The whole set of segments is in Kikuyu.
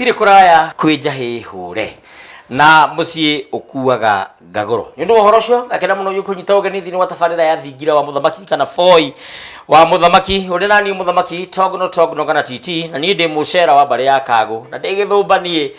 Gũtirĩ kũraya kwĩ njahĩ hũre na mũciĩ ũkuaga ngagũro. Nĩ ũndũ wa ũhoro ũcio ngakena mũno gũkũnyita ũgeni thĩinĩ wa tabarĩra ya thingira wa mũthamaki kana boy wa mũthamaki ũrĩa naniĩ mũthamaki togno togno kana titi na niĩ ndĩ mũcera wa mbarĩ ya kagũ na ndĩ gĩthũmba niĩ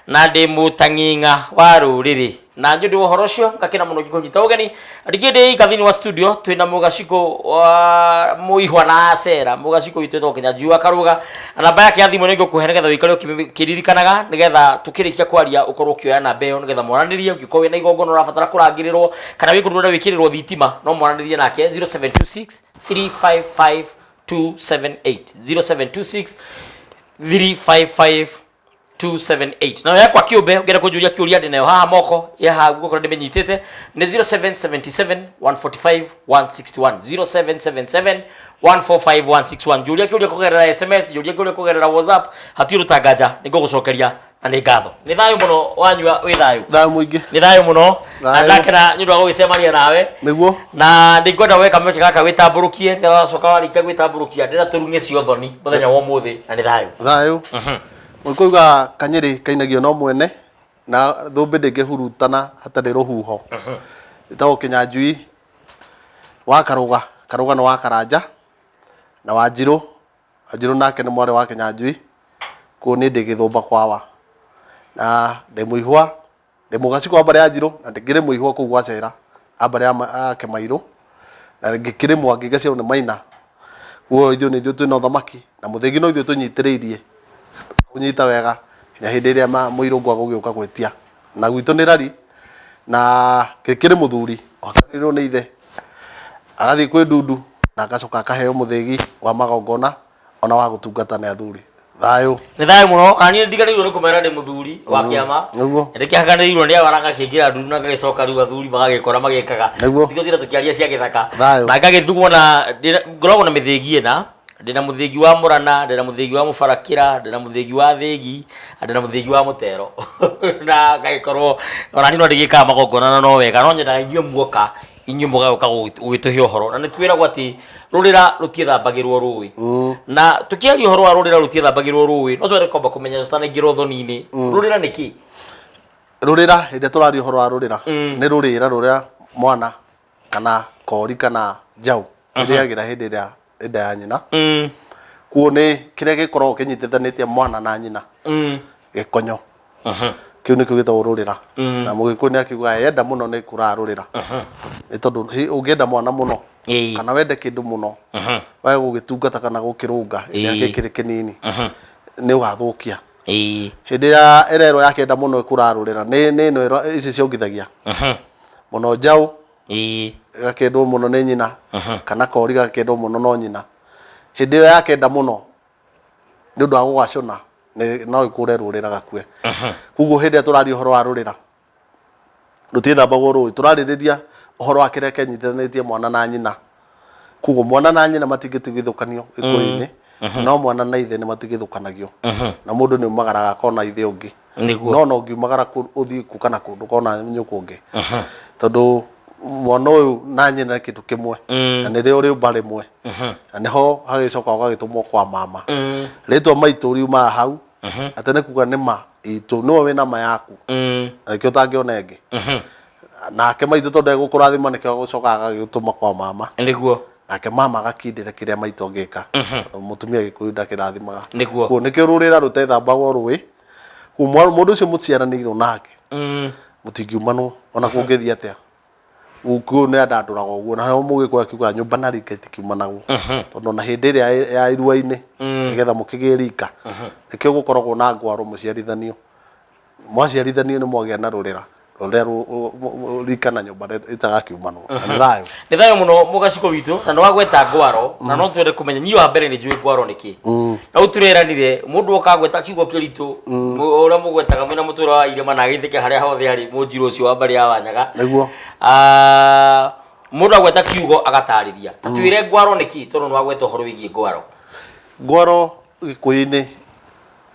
na ndĩ mũtang'ing'a wa rũrĩrĩ na nĩ ũndũ wa ũhoro ũcio ngakena mũno ngĩkũnyita ũgeni rĩngĩ ndĩ ika thĩinĩ wa studio twĩna mũgacikũ wa mũihwa na acera mũgacikũ witũ wĩtagwo Kĩnyanjui wa Karũga na namba yake ya thimũ nĩ ngũkũhe nĩgetha ũikare ũkĩririkanaga nĩgetha tũkĩrĩkia kwaria ũkorwo ũkĩoya namba ĩyo nĩgetha mwaranĩrie ũngĩkorwo wĩna igongona ũrabatara kũrangĩrĩrwo kana wĩ kũndũ ũrenda wĩkĩrĩrwo thitima no mwaranĩrie nake 0726 355 278 0726 355 278 nayo yakwa kĩũmbe ũngĩenda kũnjũria kĩũria ndĩ nayo haha moko ya haha guoko ndĩmĩnyitĩte nĩ 0777 145 161 0777 145 161 njũria kĩũria kũgerera sms njũria kĩũria kũgerera whatsapp hatirĩ ũtanganja nĩ ngũgũcokeria na nĩ ngatho nĩ thayũ mũno wanyua wĩ thayũ Thayũ mũingĩ. nĩ thayũ mũno na Thayũ. ndakena nĩ ũndũ wa gũgĩcemania nawe Nĩguo. na ndingwenda weka kamweke gaka wĩtambũrũkie nĩgetha wacoka warĩkia gwĩtambũrũkia ndĩra tũrung'e cio thoni mũthenya wa ũmũthĩ na nĩ thayũ. Thayũ. Mũgĩkũyũ ugaga kanyĩrĩ kainagio no mwene na thũmbĩ ndĩngĩhurutana hatarĩ rũhuho. Ĩtagwo Kĩnyanjui wa Karũga, Karũga nĩ wa Karanja na Wanjirũ, Wanjirũ nake nĩ mwarĩ wa Kĩnyanjui, koguo niĩ ndĩ gĩthũmba kwawa. Na ndĩ mũihwa Ndĩ mũgacikũ wa mbarĩ ya Njirũ na ngĩrĩ mũihwa kũu gwa Cera a mbarĩ ya Kĩmairũ na ngĩkĩrĩ Mwangi ngaciarwo nĩ Maina. Koguo ithuĩ nĩ ithuĩ twĩna ũthamaki na mũthĩgi no ithuĩ tũnyitĩrĩirie ũnyita wega nginya hĩndĩ ĩrĩa mũirũngũ agũgĩũka gwĩtia. Na gwitũ nĩ rari na ngĩkĩrĩ mũthuri ũhakanĩirwo nĩ ithe agathiĩ kwĩ ndundu na agacoka akaheo mũthĩgi wa magongona. ona wa gũtungata nĩ athuri thayũ. Nĩ thayũ mũno na niĩ ndiganĩirwo nĩ kũmera ndĩ mũthuri wa kĩama. Nĩguo. Ndĩkĩhakanĩirwo nĩ awa na ngakĩingĩra ndundu na ngagĩcoka rĩu athuri magagĩkora magĩkaga. Nĩguo. Ndigũtinda tũkĩaria cia gĩthaka. Thayũ. Na ngagĩthugwo na ngoragwo na mĩthĩgi ĩna. Ndĩna mũthĩgi wa mũrana, ndĩna mũthĩgi wa mũbarakĩra, ndĩna mũthĩgi wa thĩgi, na ndĩna mũthĩgi wa mũtero. Na ngagĩkorwo ona niĩ no ndĩgĩkaga magongona na no wega no nyendaga inyuĩ muoka inyuĩ mũgagũka gũgĩtũhe ũhoro na nĩ twĩragwo atĩ rũrĩra rũtiĩthambagĩrwo rũĩ na tũkĩaria ũhoro wa rũrĩra rũtiĩthambagĩrwo rũĩ no twende kwamba kũmenya tũtanaingĩra ũthoni-inĩ rũrĩra nĩ kĩ? Rũrĩra hĩndĩ ĩrĩa tũraria ũhoro wa rũrĩra nĩ rũrĩra rũrĩa mwana kana kori kana njaũ ĩrĩagĩra hĩndĩ ĩrĩa ĩ nda ya nyina. Kuo nĩ kĩrĩa gĩkoragwo kĩnyitithanĩtie mwana na nyina gĩkonyo. Kĩu nĩkĩo gĩtagwo rũrĩra. Na mũgĩkũyũ nĩ akiugaga yenda mũno nĩ ĩkũraga rũrĩra. Nĩ tondũ ũngĩenda mwana mũno kana wende kĩndũ mũno wage gũgĩtungata kana gũkĩrũnga hĩndĩ ĩrĩa gĩkĩrĩ kĩnini nĩ ũgathũkia. Hĩndĩ ĩrĩa ĩrerwo yakĩenda mũno ĩkũraga rũrĩra nĩ ĩno ici ciongithagia mũno njaũ ĩgakĩendwo mũno nĩ nyina kana kori gakĩendwo mũno no nyina. Hĩndĩ ĩyo yakenda mũno nĩ ũndũ wa gũgacũna no ĩkũre rũrĩra gakue. Koguo hĩndĩ ĩrĩa tũraria ũhoro wa rũrĩra rũtiĩthambagwo rũĩ, tũrarĩrĩria ũhoro wa kĩrĩa kĩnyitithanĩtie mwana na nyina. Koguo mwana na nyina matingĩtigithũkanio gĩkũyũ-inĩ, no mwana na ithe nĩ matigithũkanagio. Na mũndũ nĩ aumagaraga akona ithe ũngĩ. Nĩguo. No ona ũngiumagara ũthiĩ kũ kana kũ ndũkona nyũkwa ũngĩ. Tondũ mwana ũyũ na nyina nĩ kĩndũ kĩmwe na nĩrĩo rĩũmba rĩmwe. Na nĩho hagĩcoka ũgagĩtũmwo kwa mama. Rĩtwa maitũ riumaga hau atĩ nĩ kuga nĩ ma itũ nĩwe wĩna ma yaku na nĩkĩo ũtangĩona ĩngĩ. Nake maitũ tondũ egũkũrathima nĩkĩo agũcoka agagĩgũtũma kwa mama. Nĩguo. Nake mama agakindĩra kĩrĩa maitũ angĩka. Tondũ mũtumia Gĩkũyũ ndakĩrathimaga. Nĩguo. Koguo nĩkĩo rũrĩra rũtethambagwo rũĩ. Koguo mũndũ ũcio mũciaranĩirwo nake mũtingiumanwo ona kũngĩthiĩ atĩa. Gĩkũyũ nĩ andandũraga ũguo na nĩho mũgĩkũyũ akiugaga nyũmba na rika itikiumanagwo. Tondũ ona hĩndĩ ĩrĩa ya irua-inĩ nĩgetha mũkĩgĩe rika nĩkĩo gũkoragwo na ngwaro mũciarithanio. Mwaciarithanio nĩ mwagĩa na rũrĩra rũrĩa rika na nyũmba itagakiumanwo. Na nĩ thayũ. Nĩ thayũ mũno mũgacikũ witũ na nĩ wagweta ngwaro na no twende kũmenya niĩ wa mbere nĩ njũĩ ngwaro nĩ kĩ. Na rĩu tũreranire mũndũ oka agweta kiugo kĩritũ ũrĩa mũgwetaga mwĩna mũtũra wa irĩma na agĩthĩke harĩa hothe arĩ mũnjirũ ũcio wa mbarĩ ya Wanyaga. Nĩguo. Mũndũ agweta kiugo agatarĩria. Ta twĩre ngwaro nĩ kĩ tondũ nĩ wagweta ũhoro wĩgiĩ ngwaro. Ngwaro gĩkũyũ-inĩ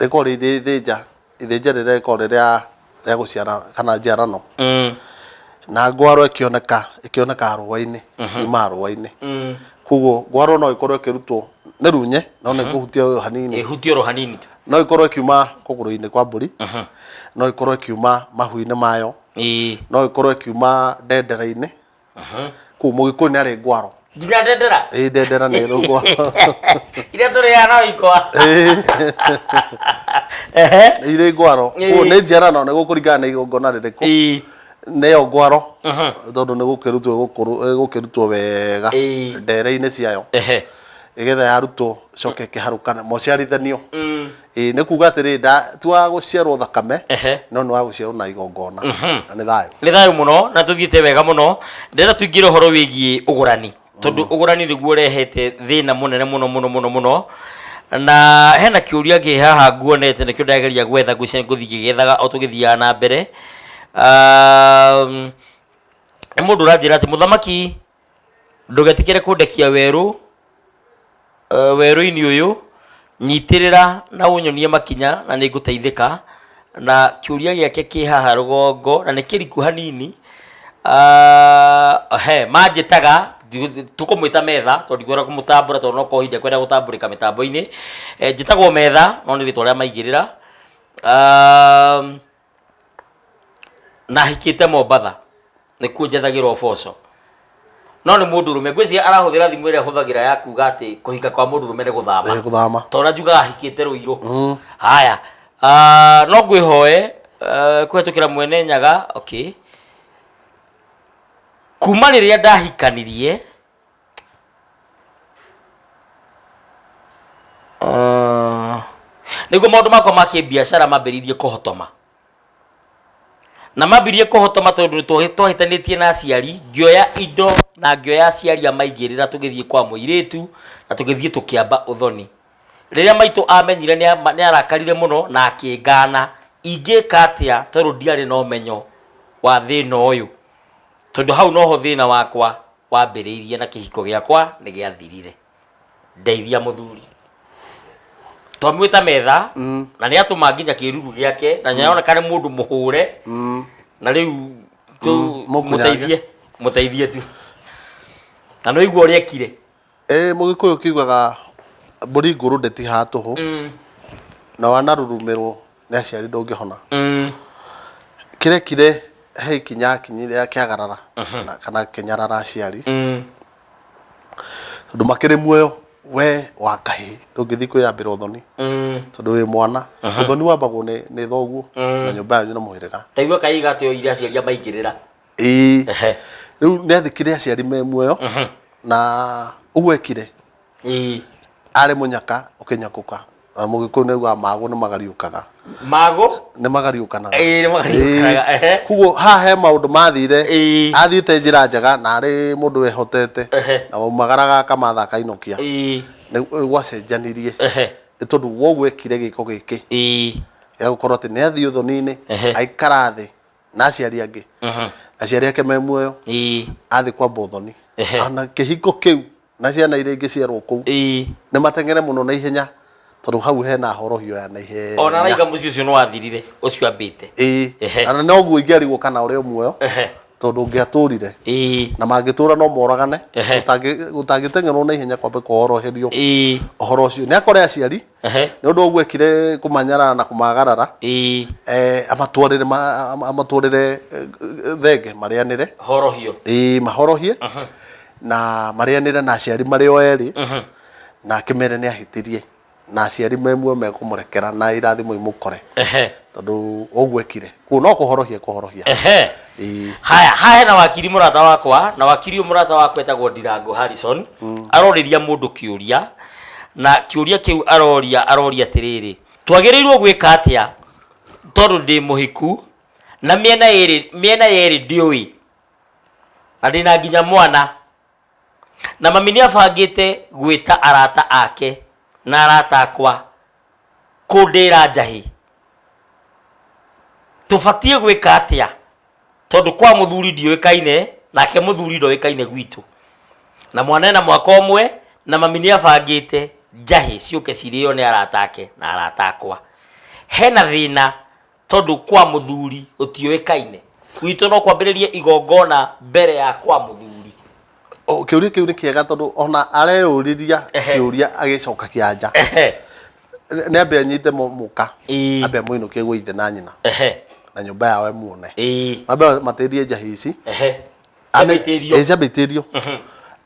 rĩkoragwo rĩ ithĩnja ithĩnja rĩrĩa rĩkoragwo rĩ rĩa rĩa gũciara kana njiarano. Na ngwaro ĩkĩoneka ĩkĩonekaga rũa-inĩ, yumaga rũa-inĩ. Koguo ngwaro no ĩkorwo ĩkĩrutwo nĩ runye no nĩ ngũhutia o hanini. Ĩhutio oro hanini tu. No ĩkorwo ĩkiuma kũgũrũ-inĩ kwa mbũri, no ĩkorwo ĩkiuma mahu-inĩ mayo, no ĩkorwo ĩkiuma ndendera-inĩ. Kũu Mũgĩkũyũ nĩ arĩ ngwaro. Nginya ndendera? Ĩĩ, ndendera nĩ ĩrĩ ngwaro. Iria tũrĩaga no ikwa. Ĩĩ. Ehe. Nĩ irĩ ngwaro. Kũu nĩ njiarano, nĩ gũkũringana na igongona rĩrĩkũ. Nĩyo ngwaro, tondũ nĩ gũkĩrutwo ĩgũkĩrutwo wega ndere-inĩ ciayo. Ĩgetha yarutwo ĩcoke ĩkĩharũkane mociarithanio. Ĩĩ, nĩ kuga atĩrĩ, ti wa gũciarwo thakame, no nĩ wa gũciarwo na igongona, na nĩ thayũ. Nĩ thayũ mũno na tũthiĩte wega mũno. Ndĩrenda tũingĩre ũhoro wĩgiĩ ũgũrani, tondũ ũgũrani nĩguo ũrehete thĩna mũnene mũno mũno mũno mũno. Na hena kĩũria kĩ haha nguonete, nĩkĩo ndageria gwetha, ngwĩciria ngũthiĩ ngĩgĩethaga o tũgĩthiaga na mbere. Nĩ mũndũ ũranjĩra atĩ mũthamaki, Ndũgetikĩre kũndekia werũ, werũ-inĩ ũyũ, nyitĩrĩra na ũnyonie makinya na nĩ ngũteithĩka. Na kĩũria gĩake kĩ haha rũgongo na nĩ kĩriku hanini. He, manjĩtaga, tũkũmwĩta Metha tondũ ndikwenda kũmũtambũra tondũ no korwo hihi ndekwenda gũtambũrĩka mĩtambo-inĩ. Njĩtagwo Metha no nĩ rĩtwa rĩa maigĩrĩra. Na hikĩte Mombatha nĩkuo njethagĩra ũboco no nĩ mũndũrũme ngwĩciria arahũthĩra thimũ ĩrĩa hũthagĩra ya kuga atĩ kũhika kwa mũndũrũme nĩ gũthama. Ĩ, gũthama. Tondũ njugaga hikĩte Rũirũ. Haya, ah, no ngwĩhoe kũhetũkĩra Mwene Nyaga. Okay, kuma rĩrĩa ndahikanirie Ah, nĩguo maũndũ makwa ma kĩbiacara mambĩrĩirie kũhotoma. Na mambirie kũhotoma tondũ twahĩtanĩtie na aciari, ngĩoya indo na ngĩoya aciari a maigĩrĩra tũgĩthiĩ kwa mũirĩtu na tũgĩthiĩ tũkĩamba ũthoni. Rĩrĩa maitũ amenyire nĩ arakarire mũno na akĩngana. Ingĩka atĩa tondũ ndiarĩ na ũmenyo wa thĩna ũyũ? Tondũ hau noho thĩna wakwa wambĩrĩirie na kĩhiko gĩakwa nĩ gĩathirire. Ndeithia mũthuri. Twamwĩta metha na nĩ atũma nginya kĩruru gĩake na nĩ aroneka nĩ mũndũ mũhũre na rĩu tu Mũkunyange. Mũteithie, mũteithie tu na nĩ ũigua ũrĩa ekire. Ĩ, Mũgĩkũyũ kiugaga mbũri ngũrũ ndĩtihaga tũhũ, na wanarurumĩrwo nĩ aciari ndũngĩhona. Kĩrekire he ikinya akinyire akĩagarara kana akĩnyarara aciari. Tondũ makĩrĩ muoyo, we wa kahĩĩ ndũngĩthiĩ kwĩyambĩra ũthoni tondũ wĩ mwana. Ũthoni wambagwo nĩ thoguo na nyũmba yanyu na mũhĩrĩga. Ndaigua kahĩĩ atĩ oire aciari amaigĩrĩra. Ĩĩ. Rĩu nĩ athikire aciari me muoyo na ũguo ekire arĩ mũnyaka ũkĩnyakũka. Na Mũgĩkũyũ nĩ augaga magũ nĩ magariũkaga. Magũ? Nĩ magariũkanaga. Ĩĩ, nĩ magariũkanaga, ehe. Koguo haha he maũndũ mathire, athiĩte njĩra njega na arĩ mũndũ wehotete na waumagaraga akamatha akainũkia. Nĩ gwacenjanirie nĩ tondũ woguo ekire gĩko gĩkĩ gĩa gũkorwo atĩ nĩ athiĩ ũthoni-inĩ, aikara thĩ na aciari angĩ, aciari ake me muoyo, athiĩ kwamba ũthoni. Ona kĩhiko kĩu na ciana iria ingĩciarwo kũu nĩ mateng'ere mũno na ihenya tondũ hau hena horohio ya na ihenya. Ona araiga mũciĩ ũcio nĩ wathirire ũcio ambĩte. Ĩĩ. Na noguo ingĩarigwo kana ũrĩ o muoyo tondũ ũngĩatũrire na mangĩtũra no moragane, gũtangĩteng'erwo na ihenya kwambe kũhoroherio ũhoro ũcio. Nĩ akore aciari nĩ ũndũ wa ũguo ekire kũmanyarara na kũmagarara, amatwarĩre amatwarĩre thenge marĩanĩre. Horohio. Ĩĩ, mahorohie. Na marĩanĩre na aciari marĩ o erĩ, na akĩmere nĩ ahĩtirie na aciari me muoyo mekũmũrekera na irathimo imũkore tondũ ũguo ekire kuo no kũhorohia kũhorohia. Ĩĩ. Haya, haha hena wakiri mũrata wakwa, na wakiri ũyũ mũrata wakwa etagwo Ndirango Harrison. Arorĩria mũndũ kĩũria, na kĩũria kĩu aroria, aroria atĩrĩrĩ, twagĩrĩirwo gwĩka atĩa tondũ ndĩ mũhiku na mĩena ĩrĩ, mĩena yerĩ ndiũĩ na ndĩna nginya mwana, na mami nĩ abangĩte gwĩta arata ake na arata akwa kũndĩra njahĩ. Tũbatiĩ gwĩka atĩa tondũ kwa mũthuri ndiũĩkaine nake mũthuri ndoĩkaine gwitũ, na mwana ena mwaka ũmwe na mami nĩ abangĩte njahĩ ciũke cirĩo nĩ arata ake na arata akwa. Hena thĩna tondũ kwa mũthuri gũtiũĩkaine. Gwitũ no kwambĩrĩrie igongona mbere ya kwa mũthuri. O, kĩũria kĩu nĩ kĩega tondũ ona areyũriria kĩũria agĩcokagia anja. Nĩ ambe anyite mũka, Ĩĩ. ambe amũinũkie gwĩ ithe na nyina na nyũmba yao ĩmuone. Mambe matĩrie njahĩ ici. Ciambe itĩrio. Ĩĩ, ciambe itĩrio.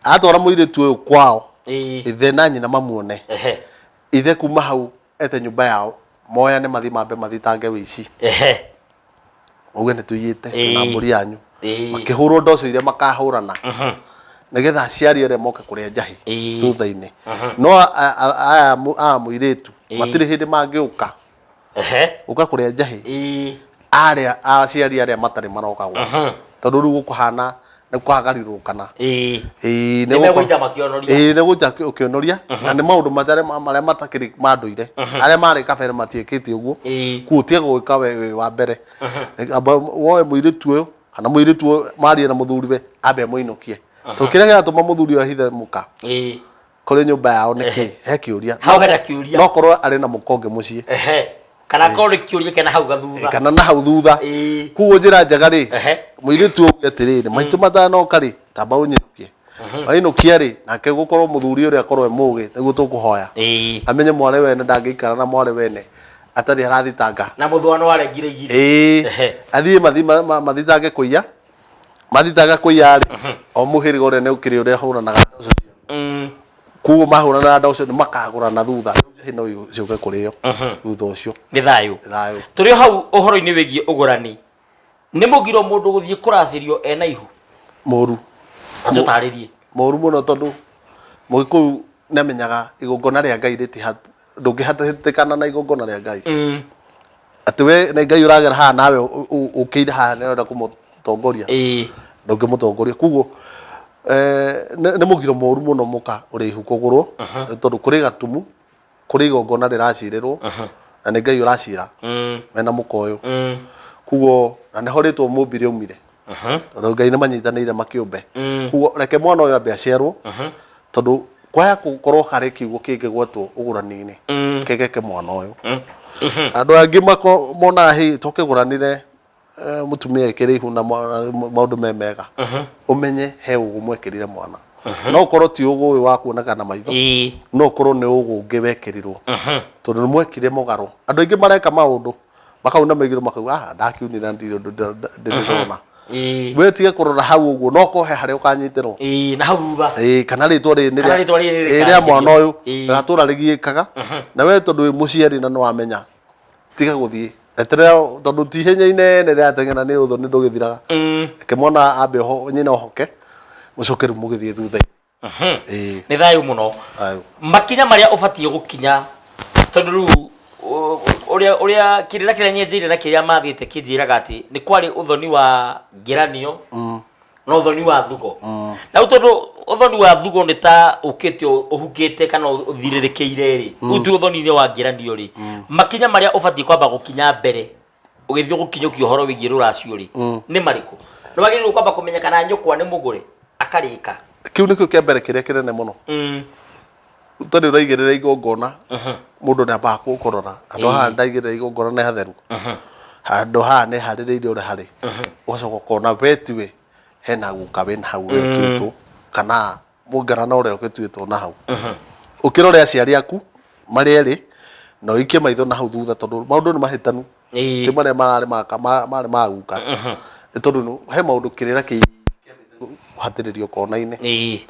Atwara mũirĩtu ũyũ kwao, ithe na nyina mamuone. Ithe kuma hau ete nyũmba yao, moyane mathiĩ mambe mathitange wĩici. Mauge nĩ tũiyĩte na mbũri yanyu. Makĩhũrwo ndoco iria makahũrana nĩgetha aciari arĩa moke kũrĩa njahĩ thutha-inĩ. No aya aya mũirĩtu matirĩ hĩndĩ mangĩũka ũka kũrĩa njahĩ arĩa aciari arĩa matarĩ maroka gwao, tondũ rĩu gũkũhana nĩ kwagarirũkana. Ĩĩ, nĩ megũita makĩonoria. Ĩĩ, nĩ gũita ũkĩonoria, na nĩ maũndũ matarĩ marĩa matakĩrĩ ma ndũire, arĩa marĩ kabere matiĩkĩte ũguo. Kuo tiga gwĩka we wĩ wa mbere. Amba woe mũirĩtu ũyũ kana mũirĩtu ũyũ marie na mũthuriwe, ambe amũinũkie, tondũ kĩrĩa kĩratũma mũthuri ũyũ ahithe mũka kũrĩ nyũmba yao nĩ kĩ? He kĩũria. Hau hena kĩũria. No korwo arĩ na mũka ũngĩ mũciĩ. Kana korwo nĩ kĩũria kĩna hau gathutha. Kana na hau thutha. Koguo njĩra njega rĩ, mũirĩtu ũyũ auge atĩrĩrĩ, maitũ matanoka rĩ, tamba ũnyinũkie. Wainũkia rĩ, nake gũkorwo mũthuri ũrĩa akorwo e mũgĩ, nĩguo tũkũhoya, amenye mwarĩ wene ndangĩikara na mwarĩ wene atarĩ arathitanga. Na mũthwano arengire igĩrĩ. Ĩĩ. Athiĩ mathitange kũiya, mathitanga kũiya rĩ, o mũhĩrĩga ũrĩa nĩ ũkĩrĩ ũrĩa ũhũranaga na ũcio. Koguo mahũrana na ndawa ũcio nĩ makagũrana thutha, rĩu njahĩ no ciũke kũrĩo thutha ũcio. Nĩ thayũ. Thayũ. Tũrĩ o hau ũhoro-inĩ wĩgiĩ ũgũrani, nĩ mũgiro mũndũ gũthiĩ kũracĩrio ena ihu? Mũru. Atũtarĩrie. Mũru mũno, tondũ Mũgĩkũyũ nĩ amenyaga igongona rĩa Ngai rĩtiha, ndũngĩhatĩkana na igongona rĩa Ngai. Atĩ we nĩ Ngai ũragera haha nawe ũkĩire haha nĩ ũrenda kũmũtongoria. Ndũngĩmũtongoria. Koguo nĩ mũgiro mũru mũno mũka ũrĩ ihu kũgũrwo, tondũ kũrĩ gatumu, kũrĩ igongona rĩracirĩrwo, na nĩ Ngai ũracira mena mũka ũyũ. Koguo na nĩho rĩtwa mũmbi rĩaumire, tondũ Ngai nĩ manyitanĩire makĩũmbe. Koguo reke mwana ũyũ ambe aciarwo, tondũ kwaya gũkorwo harĩ kiugo kĩngĩgwetwo ũgũrani-inĩ kĩgeke mwana ũyũ. Andũ angĩ monaga hĩ tũkĩgũranire mũtumia ĩkĩrĩ ihu na maũndũ me mega. Ũmenye he ũgũ mwekĩrire mwana. No ũkorwo ti ũgũ ũyũ wa kuoneka na maitho, no ũkorwo nĩ ũgũ ũngĩ wekĩrirwo, tondũ nĩ mwekire mũgarũ. Andũ aingĩ mareka maũndũ makauna maigĩrwo, makauga, "Ah, ndakiunire na ndirĩ ũndũ ndĩrona." We tige kũrora hau ũguo, no ũkorwo he harĩa ũkanyitĩrwo. Ĩĩ, na hau thutha. Ĩĩ, kana rĩtwa rĩrĩ nĩ Kana rĩtwa rĩrĩ ĩĩ, rĩa mwana ũyũ rĩgatũra rĩgiĩkaga. Na we tondũ wĩ mũciari na nĩ wamenya, tiga gũthiĩ, eterera, tondũ ti ihenya inene rĩrateng'era, nĩ ũthoni ndũgĩthiraga. Reke mwana ambe nyina ohoke, mũcoke rĩu mũgĩthiĩ thutha-inĩ. Ĩĩ. Nĩ thayũ mũno. Thayũ. Makinya marĩa ũbatiĩ gũkinya, tondũ rĩu ũrĩa kĩrĩra kĩrĩa nyenjeire na kĩrĩa mathiĩte kĩnjĩraga atĩ nĩ kwarĩ ũthoni wa ngeranio na ũthoni wa thugo. Na rĩu tondũ ũthoni wa thugo nĩ ta ũkĩte ũhukĩte kana ũthirĩrĩkĩire rĩ, rĩu twĩ ũthoni-inĩ wa ngeranio rĩ, makinya marĩa ũbatiĩ kwamba gũkinya mbere ũgĩthiĩ gũkinyũkia ũhoro wĩgiĩ rũracio rĩ, nĩ marĩkũ? Nĩ wagĩrĩirwo kwamba kũmenya kana nyũkwa nĩ mũgũre akarĩka. Kĩu nĩkĩo kĩa mbere kĩrĩa kĩnene mũno. Ũtarĩ ũraigĩrĩra igongona, mũndũ nĩ ambaga kũrora handũ haha ndaigĩrĩra igongona nĩ hatheru, handũ haha nĩ harĩrĩirie ũrĩa harĩ. Ũgacoka ũkona we tiwe, hena guka wĩna hau ũrĩa ũtuĩtwo, kana mũngarana ũrĩa ũgĩtuĩtwo na hau. Ũkĩrore aciari aku marĩ erĩ, na ũikie maitho na hau thutha, tondũ maũndũ nĩ mahĩtanu. Ti marĩa mararĩ marĩ ma guka, nĩ tondũ he maũndũ kĩrĩra kĩambĩte kũhatĩrĩrio kona-inĩ.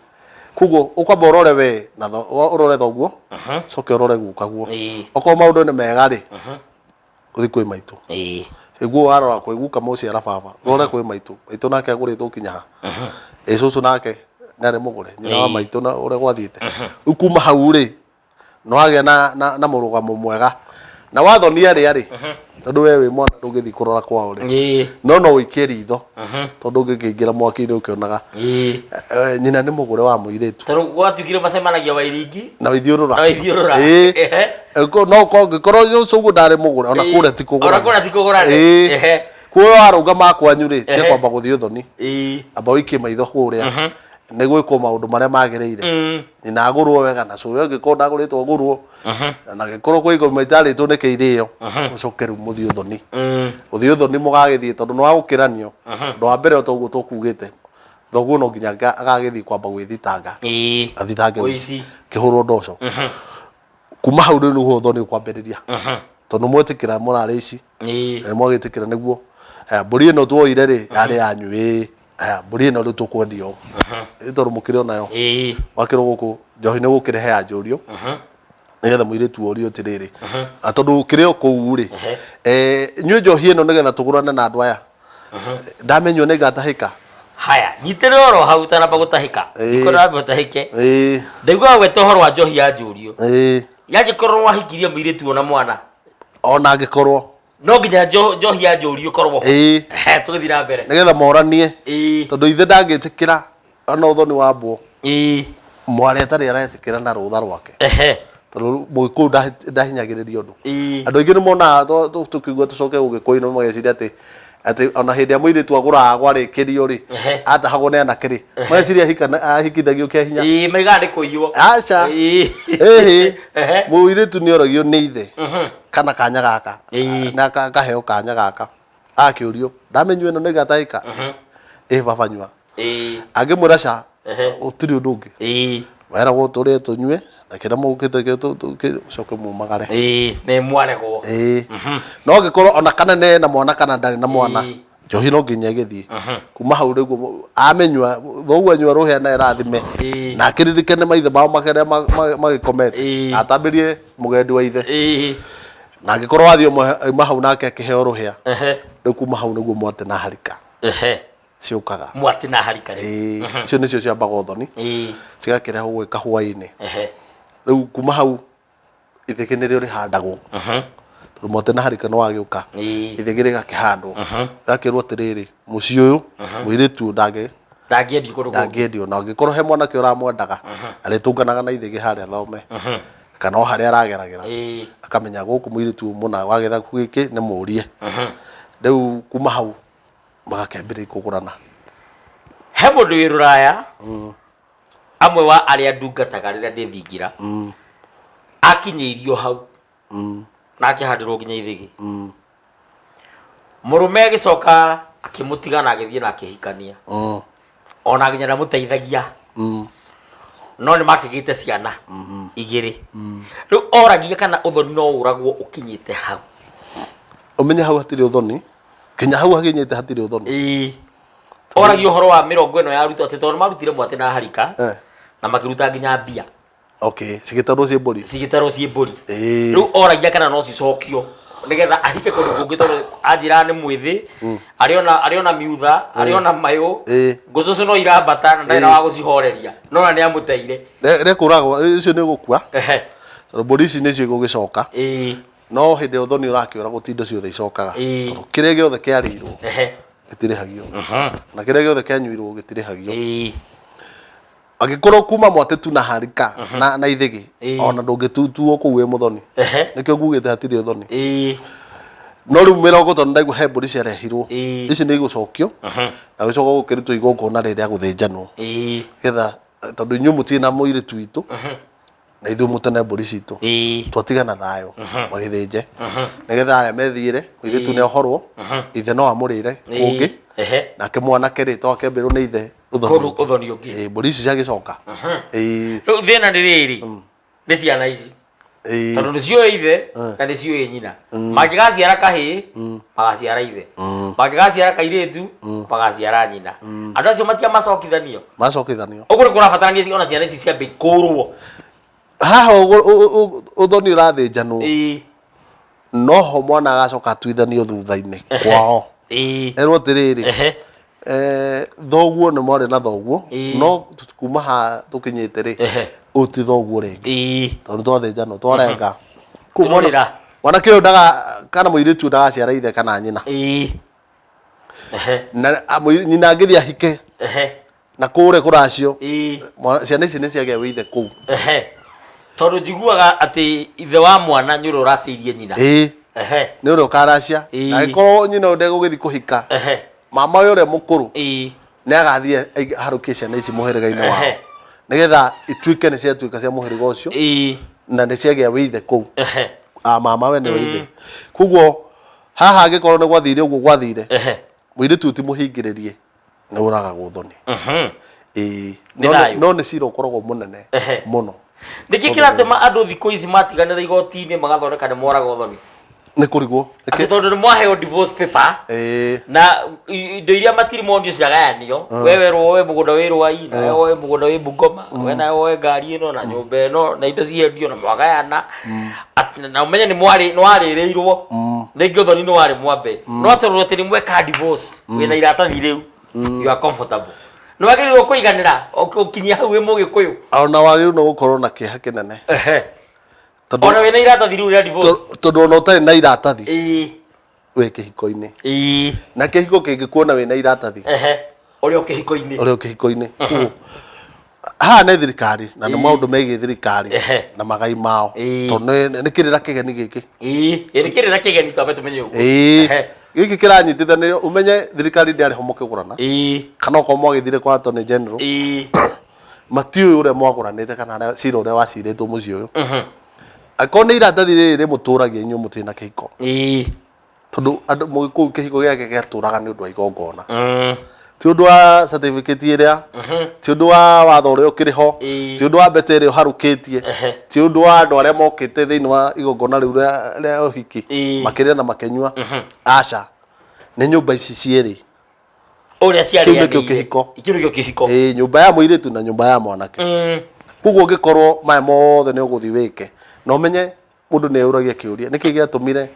Koguo ũkwamba ũrore we na ũrore thoguo, ũcoke ũrore gukaguo. Okorwo maũndũ nĩ mega rĩ, ũthiĩ kwĩ maitũ. Ĩguo warora kwĩ guka mũciara baba, ũrore kwĩ maitũ, maitũ nake agũrĩtwo kinya ha. Ĩ cũcũ nake nĩ arĩ mũgũre, nyina wa maitũ na ũrĩa gwathiĩte. Rĩu kuma hau rĩ, nĩ wagĩa na mũrũgamo mwega na wathoni arĩa rĩ, tondũ we wĩ mwana ndũngĩthiĩ kũrora kwao rĩ, no no ũikie ritho, tondũ ũngĩkĩingĩra mwaki-inĩ ũkĩonaga nyina nĩ mũgũre wa mũirĩtu. Tondũ gwatuĩkire macemanagia Wairingi na Waithiũrũra. Na Waithiũrũra. Ĩĩ. No korwo ngĩkorwo ũcio ndarĩ mũgũre, ona kũrĩa ti kũgũrane. Ona kũrĩa ti kũgũrane. Ĩĩ. Kuo warũgama kwanyu rĩ, tiga kwamba gũthiĩ ũthoni, amba ũikie maitho kũrĩa nĩ gwĩkwo maũndũ marĩa magĩrĩire. Nyina agũrwo wega, na cũwe angĩkorwo ndagũrĩtwo agũrwo, na angĩkorwo kwĩ igoma itarĩtwo nĩ kĩirĩo, mũcoke rĩu mũthiĩ ũthoni. Gũthiĩ ũthoni mũgagĩthiĩ tondũ nĩ wagũkĩranio. Ũndũ wa mbere, o ta ũguo tũkugĩte, thoguo no nginya agagĩthiĩ kwamba gwĩthitanga, athitange Ũici. kĩhũrwo ndoco. Kuma hau rĩu nĩguo ũthoni ũkwambĩrĩria, tondũ mwetĩkĩra mũrarĩ ici na mwagĩtĩkĩra nĩguo. Haya, mbũri ĩno tuoire rĩ, yarĩ yanyu? Ĩĩ. Haya, mbũri ĩno rĩu tũkwendia ũũ. Ĩ tondũ mũkĩrĩ o nayo. Wakĩrwo gũkũ njohi nĩ gũkĩrehe ya njũrio, nĩgetha mũirĩtu orio atĩrĩrĩ, na tondũ ũkĩrĩ o kũu rĩ, inyuĩ njohi ĩno nĩgetha tũgũrane na andũ aya, ndamenywo nĩ ngatahĩka. Haya, nyitĩrĩra oro hau ũtanamba gũtahĩka. Ndikwenda wambe ũtahĩke. Ndaiguaga gweta ũhoro wa njohi ya njũrio. Yangĩkorwo wahikirie mũirĩtu ona mwana? Ona angĩkorwo. No nginya njohi ya njũrio ĩkorwo ho? Ĩĩ. Ehe, tũgĩthiĩ na mbere. Nĩgetha moranie, tondũ ithe ndangĩtĩkĩra ona ũthoni wambwo mwarĩ atarĩ aretĩkĩra na rũtha rwake, tondũ mũgĩkũyũ ndahinyagĩrĩria ũndũ. Andũ aingĩ nĩ monaga tũkiuga tũcoke ũgĩkũyũ-inĩ, mageciria atĩ ona hĩndĩ ĩrĩa mũirĩtu agũraga gwarĩkĩrio rĩ, atahagwo nĩ anake rĩ, mageciria ahikithagio kĩa hinya. Ĩĩ, maigaga nĩ kũiywo. Aca. Ĩhĩ. Mũirĩtu nĩ oragio nĩ ithe kana kanya gaka, na akaheo kanya gaka, akĩũrio, ndamenyua ĩno nĩ ngatahĩka? Ĩ baba nyua. Angĩmwĩra ca, gũtirĩ ũndũ ũngĩ. Weragwo tũrĩe tũnyue na kĩrĩa mũgũkĩte ũcoke mumagare. Ĩĩ, nĩ mwaregwo. Ĩĩ. No angĩkorwo ona kana nĩ ena mwana kana ndarĩ na mwana, njohi no nginya ĩgĩthiĩ. Kuma hau rĩu amenyua, thoguo anyua rũhĩa na ĩrathime, na akĩririkane maithe mao marĩa magĩkomete, na atambĩrie mũgendi wa ithe. Na angĩkorwo wathiĩ ũmwe auma hau nake akĩheo rũhĩa, rĩu kuma hau nĩguo mwate na harika ciũkaga. Mwatĩ na harika rĩu. Ĩĩ, icio nĩcio ciambaga ũthoni, cigakĩrehwo gwĩka hwaĩ-inĩ. Rĩu kuma hau ithĩgĩ nĩrĩo rĩhandagwo, tondũ mwatĩ na harika nĩwagĩũka, ithĩgĩ rĩgakĩhandwo, rĩgakĩrwo atĩrĩrĩ, mũciĩ ũyũ mũirĩtu ũyũ ndangĩ Ndangĩendio kũndũ kũngĩ. Ndangĩendio, na angĩkorwo he mwanake ũramwendaga, arĩtũnganaga na ithĩgĩ harĩa thome kana o harĩa arageragĩra, akamenya gũkũ mũirĩtu ũyũ mũna wa gĩthaku gĩkĩ nĩ mũrie. Rĩu kuma hau magakĩambĩrĩria kũgũrana. He mũndũ wĩ rũraya, amwe wa arĩa ndungataga rĩrĩa ndĩ thingira, akinyĩirio hau na akĩhandĩrwo nginya ithĩgĩ. Mũrũme agĩcoka akĩmũtiga na agĩthiĩ na akĩhikania, ona nginya ndamũteithagia, no nĩ makĩgĩte ciana igĩrĩ. Rĩu oragia kana ũthoni no ũragwo ũkinyĩte hau. Ũmenye hau hatirĩ ũthoni, kinya hau hakinyĩte hatirĩ ũthoni. Ĩĩ, oragia ũhoro wa mĩrongo ĩno yarutwo, atĩ tondũ marutire mwatĩ na harika na makĩruta nginya mbia. Okay, cigĩtarwo ciĩ mbũri. Cigĩtarwo ciĩ mbũri. Rĩu oragia kana no cicokio nĩgetha ahike kũndũ kũngĩ, tondũ anjĩraga nĩ mwĩthĩ, arĩ ona miutha, arĩ ona mayũ, ngũcũcũ no irambata na ndarĩ na wa gũcihoreria, no na nĩ amũteire. Rekũragwo ũcio nĩ gũkua, tondũ mbũri ici nĩcio igũgĩcoka. No hĩndĩ ĩrĩa ũthoni ũrakĩũra, gũtirĩ indo ciothe icokaga, tondũ kĩrĩa gĩothe kĩarĩirwo gĩtirĩhagio, na kĩrĩa gĩothe kĩanyuirwo gĩtirĩhagio. Angĩkorwo kuma mwatĩ tu na harika na ithĩgĩ, ona ndũngĩtutuo kũu wĩ mũthoni. Nĩkĩo ngugĩte hatirĩ ũthoni. No rĩu mĩrongo, tondũ ndaigua he mbũri ciarehirwo, ici nĩ igũcokio na gũcoka gũkĩrutwo igongona rĩrĩa gũthĩnjanwo, getha tondũ inyuĩ mũtirĩ na mũirĩtu witũ na ithuĩ mũtene mbũri citũ, twatigana thayũ, magĩthĩnje nĩgetha aya methiĩre. Mũirĩtu nĩ ohorwo, ithe no amũrĩre kũngĩ. Nake mwanake rĩ, to akĩambĩrwo nĩ ithe ũthoni. Kũndũ ũthoni ũngĩ. Ĩĩ, mbũri ici ciagĩcoka. Ĩĩ. Rĩu thĩna nĩ rĩrĩ, nĩ ciana ici, tondũ nĩ ciũĩ ithe na nĩ ciũĩ nyina. Mangĩgaciara kahĩĩ, magaciara ithe, mangĩgaciara kairĩtu, magaciara nyina. Andũ acio matiamacokithanio. Macokithanio. Ũguo nĩ kũrabatarania ona ciana ici ciambe ikũrwo. Haha ũthoni ũrathĩnjanwo, noho mwana agacoka atuithanio thutha-inĩ kwao, erwo atĩrĩrĩ, thoguo nĩ mwarĩ na thoguo, no kuma ha tũkinyĩte rĩ, ũyũ ti thoguo rĩngĩ, tondũ twathĩnjanwo twarenga. Kũu Rũrĩra. Mwanake ũyũ ndaga kana mũirĩtu ũyũ ndagaciara ithe kana nyina. Na nyina angĩthiĩ ahike na kũrĩa kũracio, ciana ici nĩ ciagĩa wĩithe kũu. Tondũ njiguaga atĩ ithe wa mwana nĩ ũrĩa ũracĩirie nyina. Ĩĩ. Nĩ ũrĩa ũkaracia. Na angĩkorwo nyina ũyũ ndegũgĩthiĩ kũhika, mama ũyũ ũrĩa mũkũrũ nĩ agathiĩ aharũkie ciana ici mũhĩrĩga-inĩ wao, nĩgetha ituĩke nĩ ciatuĩka cia mũhĩrĩga ũcio na nĩ ciagĩa wĩithe kũu. Ah, mama we nĩwe ithe. Koguo haha angĩkorwo nĩ gwathire ũguo gwathire, mũirĩtu ũyũ ti mũhingĩrĩrie, nĩ ũragagwo thoni. Ĩĩ. Nĩ thayũ. No nĩ cira ũkoragwo mũnene mũno. Nĩkĩ kĩratũma andũ thikũ ici matiganĩra igoti-inĩ magathondeka nĩ moraga ũthoni? Nĩ kũrigwo. Atĩ tondũ nĩ mwaheo divorce paper Ĩĩ. na indo iria matirimonio ciagayanio, we werwo woe mũgũnda wĩ Rwai, nawe woe mũgũnda wĩ Bungoma, we nawe woe ngari ĩno na nyũmba ĩno na indo ciendio na mwagayana. Na ũmenye nĩ mwarĩ nĩ warĩrĩirwo rĩngĩ ũthoni nĩ warĩ mwambe, no tondũ atĩ nĩ mweka divorce wĩna iratathi rĩu, you are comfortable, nĩ wagĩrĩirwo kũiganĩra ũkinyia hau wĩ mũgĩkũyũ. Ona wagĩrĩirwo nĩ gũkorwo na kĩeha kĩnene. Tondũ Ona wĩna iratathi rĩu rĩa divorce. Tondũ ona ũtarĩ na iratathi wĩ kĩhiko-inĩ. Na kĩhiko kĩngĩkuona wĩna iratathi Ũrĩ o kĩhiko-inĩ. Ũrĩ o kĩhiko-inĩ. Koguo, haha nĩ thirikari na nĩ maũndũ megiĩ thirikari na magai mao. Tondũ nĩ kĩrĩra kĩgeni gĩkĩ. Ĩĩ, nĩ kĩrĩra kĩgeni, twambe tũmenye ũguo. Gĩkĩ kĩranyitithanĩrio, ũmenye thirikari ndĩarĩ ho mũkĩgũrana. Kana okorwo mwagĩthire kwa Attorney General, matiũĩ ũrĩa mwagũranĩte kana cira ũrĩa wacirĩtwo mũciĩ ũyũ. Angĩkorwo nĩ iratathi rĩrĩ rĩmũtũragia inyuĩ mũtirĩ na kĩhiko. Tondũ andũ mũgĩkũyũ kĩhiko gĩake gĩatũraga nĩ ũndũ wa igongona. Ti ũndũ wa certificate ĩrĩa, ti ũndũ wa watho ũrĩa ũkĩrĩ ho, ti ũndũ wa mbete ĩrĩa ũharũkĩtie, ti ũndũ wa andũ arĩa mokĩte thĩinĩ wa igongona rĩu rĩa ũhiki, makĩrĩa na makĩnyua. Aca. Nĩ nyũmba ici cierĩ. Ũrĩa Kĩu nĩkĩo ciarĩanĩire. Kĩhiko. Kĩu nĩkĩo kĩhiko. Ĩĩ, nyũmba ya mũirĩtu na nyũmba ya mwanake. Koguo ũngĩkorwo maya mothe nĩ ũgũthiĩ wĩke, na ũmenye mũndũ nĩ eyũragia kĩũria, nĩkĩ gĩatũmire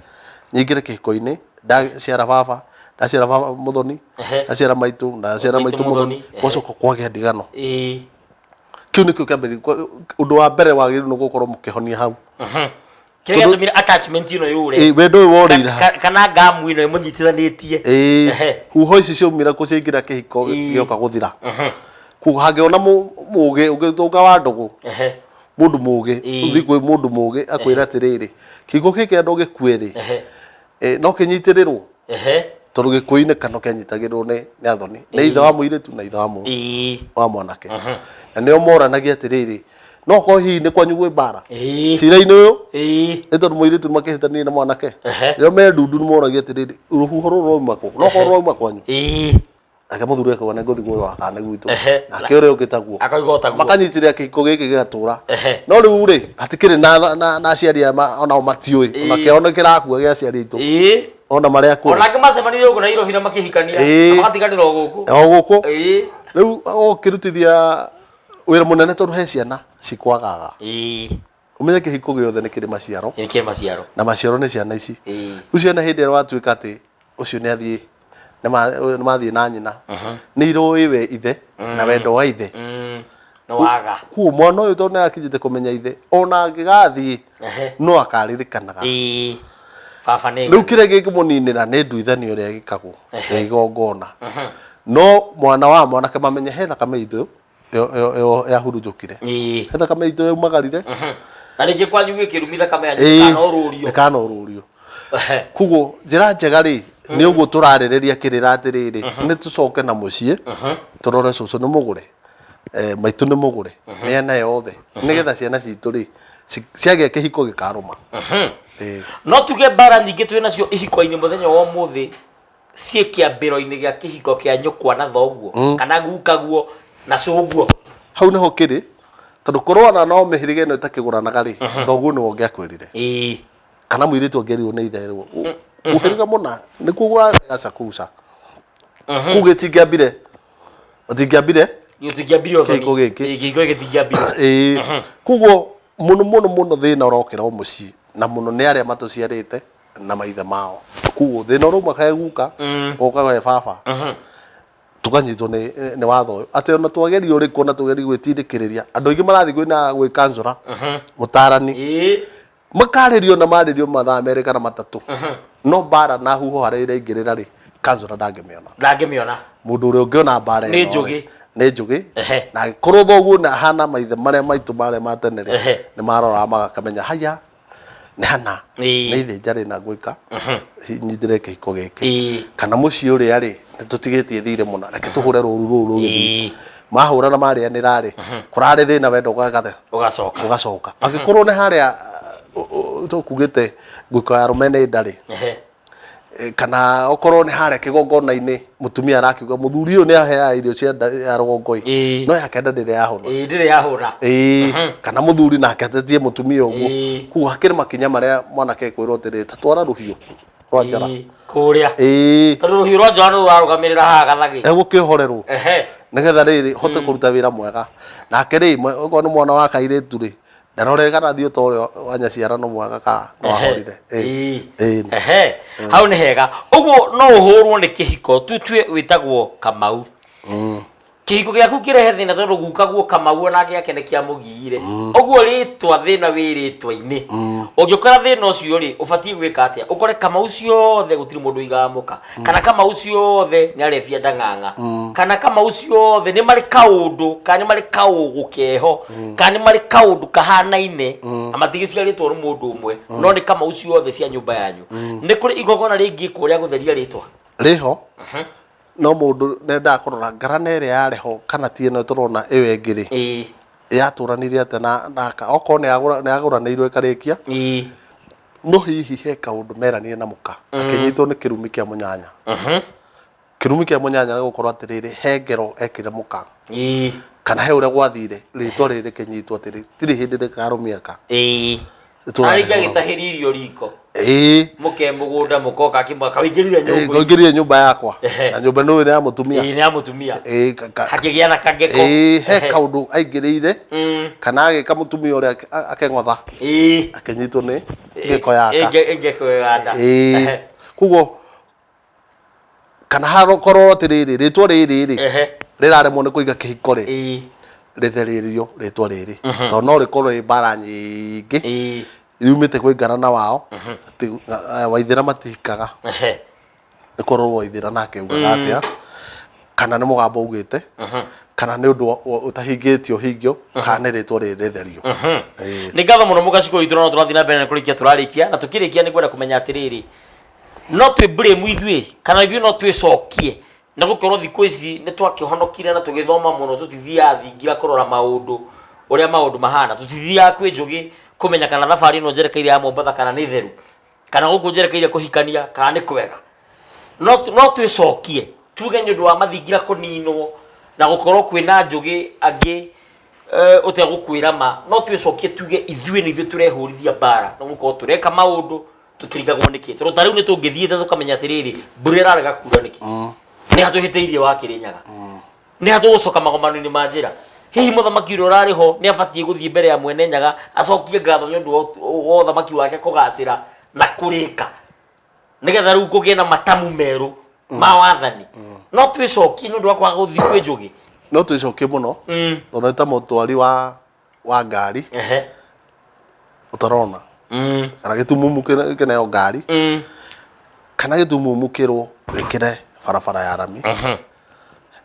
nyingĩre kĩhiko-inĩ, ndaciara baba, ndaciara baba mũthoni, ndaciara maitũ, ndaciara maitũ maitũ mũthoni, mũthoni, gwacoka kwagĩa ndigano. Kĩu nĩkĩo kĩambĩrĩria, ũndũ wa mbere wagĩrĩirwo nĩ gũkorwo mũkĩhonia hau. Kĩrĩa gĩatũmire attachment ĩno yũre. Ĩĩ, wendo ũyũ worĩire ha? Kana ngamu ĩno ĩmũnyitithanĩtie. Ĩĩ, huho ici ciaumire kũ ciaingĩra kĩhiko gĩoka gũthira? Koguo hangĩona mũgĩ ũngĩtũnga wa ndũgũ, mũndũ mũgĩ, ũthiĩ kwĩ mũndũ mũgĩ akwĩre atĩrĩrĩ, kĩhiko gĩkĩ andũ gĩkue rĩ, no kĩnyitĩrĩrwo? Tondũ gĩkũyũ-inĩ kano kĩanyitagĩrĩrwo nĩ athoni, nĩ ithe wa mũirĩtu na ithe wa mwanake. Na nĩo moranagia atĩrĩrĩ, no korwo hihi nĩ kwanyu gwĩ mbara cira-inĩ ũyũ, nĩ tondũ mũirĩtu makĩhĩtania na mwanake, rĩrĩa me ndundu nĩ moragia atĩrĩrĩ, rũhuho rũrũ rwauma kũ? No korwo rwauma kwanyu. Nake mũthuri akauga nĩ ngũthiĩ kũrora kana nĩ gwitũ. Nake ũrĩa ũngĩ taguo. Akauga o taguo. Makanyitĩrĩra kĩhiko gĩkĩ gĩgatũra. No rĩu rĩ, hatikĩrĩ na aciari aya onao matiũĩ. Ona kĩao nĩ kĩrakua gĩa aciari aitũ. Ona marĩa akũrũ. Ona angĩ macemanirie gũkũ Nairobi na makĩhikania. Na magatiganĩra o gũkũ. O gũkũ. Rĩu ũkĩrutithia wĩra mũnene tondũ he ciana cikwagaga. Ũmenye kĩhiko gĩothe nĩ kĩrĩ maciaro. Nĩ kĩrĩ maciaro. Na maciaro nĩ ciana ici. Rĩu ciana hĩndĩ ĩrĩa watuĩka atĩ ũcio nĩ athiĩ, nĩ mathiĩ na nyina, nĩ iroĩ we ithe na wendo wa ithe. Nĩ waga. Koguo mwana ũyũ tondũ nĩ arakinyĩte kũmenya ithe, ona angĩgathiĩ no akaririkanaga. Baba nĩ Rĩu kĩrĩa gĩkũmũninĩra nĩ nduithanio ĩrĩa ĩgĩkagwo ya igongona. No mwana wa mwanake mamenye he thakame itũ yahurunjũkire. He thakame itũ yaumagarire. Na rĩngĩ kwanyu gwĩ kĩrumi, thakame yanyu ndĩkanorũrio. Ndĩkanorũrio. Koguo njĩra njega rĩ, nĩ ũguo tũrarĩrĩria kĩrĩra atĩrĩrĩ, nĩ tũcoke na mũciĩ, tũrore cũcũ nĩ mũgũre, maitũ nĩ mũgũre, mĩena yothe, nĩgetha ciana citũ rĩ, ciagĩa kĩhiko gĩkarũma. No tuge mbara nyingĩ twĩ nacio ihiko-inĩ mũthenya wa ũmũthĩ ciĩ kĩambĩro-inĩ gĩa kĩhiko kĩa nyũkwa na thoguo, kana gukaguo na cũguo. Hau nĩho kĩrĩ, tondũ korwo ona no mĩhĩrĩga ĩno ĩtakĩgũranaga rĩ, thoguo nĩwe ũngĩakwĩrire. Kana mũirĩtu angĩerirwo nĩ ithe erwo, mũhĩrĩga mũna nĩkuo gũraca kũu ca. Kũu gĩtingĩambire, gĩtingĩambire Gĩtingĩambire ũthoni. Kĩhiko gĩkĩ. Ĩĩ, kĩhiko gĩkĩ gĩtingĩambire. Ĩĩ. Koguo mũno mũno mũno thĩna ũrokĩra o mũciĩ, na mũno nĩ arĩa matũciarĩte na maithe mao. Koguo thĩna ũrauma he guka, ũgoka he baba, tũkanyitwo nĩ watho ũyũ atĩ ona twageria ũrĩkũ, ona tũgerie gwĩtindĩkĩrĩria, andũ aingĩ marathiĩ kwĩna gwĩ kanjũra mũtarani, makarĩrio na marĩrio mathaa merĩ kana matatũ, no mbara na huho harĩa iraingĩrĩra rĩ, kanjũra ndangĩmĩona. Ndangĩmĩona. Mũndũ ũrĩa ũngĩona mbara Nĩ ĩno rĩ, njũgĩ. Nĩ njũgĩ. Na angĩkorwo thoguo nĩ ahana maithe marĩa maitũ marĩa ma tene rĩ, nĩ maroraga magakamenya haya nĩ hana nĩ ithĩnja rĩna ngwĩka nyitĩre kĩhiko gĩkĩ, kana mũciĩ ũrĩa rĩ, nĩ tũtigĩtie thirĩ mũna, reke tũhũre rũru rũrũ rũgĩthiĩ. Mahũra na marĩanĩra rĩ, kũrarĩ thĩna wendo ũgagathe Ũgacoka. Ũgacoka. Angĩkorwo nĩ harĩa tũkugĩte ngũiko ya arũme nĩ nda rĩ, Kana okorwo nĩ harĩa kĩgongona-inĩ mũtumia arakiuga mũthuri ũyũ nĩ aheaga irio cia nda ya rũgongo ĩ, no yake nda ndĩrĩ yahona. Ĩĩ, ndĩrĩ yahũna. Ĩĩ, kana mũthuri nake atetie mũtumia ũguo. Koguo hakĩrĩ makinya marĩa mwanake ekwĩrwo atĩrĩrĩ, ta twara rũhiũ rwa njara. Ĩĩ, kũrĩa. Ĩĩ. Tondũ rũhiũ rwa njora nĩruo rũrarũgamĩrĩra haha gathagĩ. Egũkĩohorerwo. Nĩgetha rĩrĩ hote kũruta wĩra mwega. Nake rĩ, okorwo nĩ mwana wa kairĩtu rĩ, ndarore kana thiĩ ta ũrĩa wa nyaciara no mwega kana no ahorire. Ĩĩ. Ehe. Hau nĩ hega. Ũguo no ũhũrwo nĩ kĩhiko, tutue wĩtagwo Kamau. Kĩhiko gĩaku kĩrehe thĩna tondũ gukaguo Kamau onake gĩake nĩ kĩamũgiire. Ũguo rĩtwa thĩna wĩ rĩtwa-inĩ. Ũngĩkora thĩna ũcio rĩ, ũbatiĩ gwĩka atĩa? Ũkore Kamau ciothe gũtirĩ mũndũ ũigaga mũka. Kana Kamau ciothe nĩ arebia ndang'ang'a. Kana Kamau ciothe nĩ marĩ kaũndũ, kana nĩ marĩ kaũgũ keho, kana nĩ marĩ kaũndũ kahanaine, na matigĩciarĩtwo nĩ mũndũ ũmwe, no nĩ Kamau ciothe cia nyũmba yanyu. Nĩ kũrĩ igongona rĩngĩkwo rĩa gũtheria rĩtwa? Rĩho. No mũndũ nendaga kũrora ngarana ĩrĩa yarĩ ho kana ti ĩno tũrona ĩyo ĩngĩ rĩ, yatũranirie atĩa na naka okorwo nĩ yagũranĩirwo ĩkarĩkia, no hihi he kaũndũ meranire na mũka akĩnyitwo nĩ kĩrumi kĩa mũnyanya. Kĩrumi kĩa mũnyanya nĩ gũkorwo atĩrĩrĩ, he ngero ekire mũka kana he ũrĩa gwathire rĩtwa rĩrĩ rĩkĩnyitwo atĩrĩ tirĩ hĩndĩ rĩkarũmia ka. Na rĩngĩ agĩtahĩria irio riko. Mũke mũgũnda mũkoka akĩmwĩra kawĩingĩrire nyũngũ. Kawĩingĩrire nyũmba yakwa. Na nyũmba nĩ ya mũtumia. Ĩĩ nĩ ya mũtumia. Hakĩgĩa na kangeko. Ĩĩ he kaũndũ aingĩrĩire kana agĩka mũtumia ũrĩa akeng'otha. Akĩnyitwo nĩ ngeko yaka. Ngeko ya nda. Ĩĩ. Koguo kana hakorwo atĩrĩrĩ rĩtwa rĩrĩ rĩ rĩraremwo nĩ kũiga kĩhiko rĩ, rĩtherĩrio rĩtwa rĩrĩ tondũ no rĩkorwo rĩ mbara nyingĩ yumĩte kwĩ ngarana wao atĩ Waithĩra matihikaga, nĩ korwo Waithĩra nake augaga atĩa, kana nĩ mũgambo augĩte, kana nĩ ũndũ ũtahingĩtio hingio, kana nĩ rĩtwa rĩrĩ rĩtherio. Nĩ ngatho mũno mũgacikũ witũ, no tũrathiĩ na mbere na kũrĩkia tũrarĩkia, na tũkĩrĩkia nĩ ngwenda kũmenya atĩrĩrĩ, no twĩ blame ithuĩ kana ithuĩ no twĩcokie nĩ gũkorwo thikũ ici nĩ twakĩhonokire na tũgĩthoma mũno, tũtithiaga thingira kũrora maũndũ ũrĩa maũndũ mahana, tũtithiaga kwĩ njũgĩ kũmenya kana thabarĩ ĩno njerekeire ya Mombatha kana nĩ theru, kana gũkũ njerekeire kũhikania kana nĩ kwega. No no twĩcokie tuge nĩ ũndũ wa mathingira kũninwo na gũkorwo kwĩna njũgĩ angĩ ũtegũkwĩra ma, no twĩcokie tuge ithuĩ nĩ ithuĩ tũrehũrithia mbara nĩ gũkorwo tũreka maũndũ tũkĩrigagwo nĩkĩ, tondũ ta rĩu nĩ tũngĩthiĩte tũkamenya atĩrĩrĩ, mbura ĩrarega kura nĩkĩ, nĩ ha tũhĩtĩirie wa Kĩrĩnyaga, nĩ ha tũgũcoka magomano-inĩ ma njĩra. Hihi mũthamaki ũrĩa ũrarĩ ho nĩ abatiĩ gũthiĩ mbere ya mwene Nyaga acokie ngatho nĩ ũndũ wa ũthamaki wake kũgacĩra na kũrĩka, nĩgetha rĩu kũgĩe na matamu merũ ma wathani. No twĩcokie nĩ ũndũ wa kwaga gũthiĩ kwĩ njũgĩ. No twĩcokie mũno, tondũ nĩ ta mũtwari wa ngari ũtarona, kana gĩtumumu kĩneo ngari, kana gĩtumumu kĩrwo wĩkĩre barabara ya rami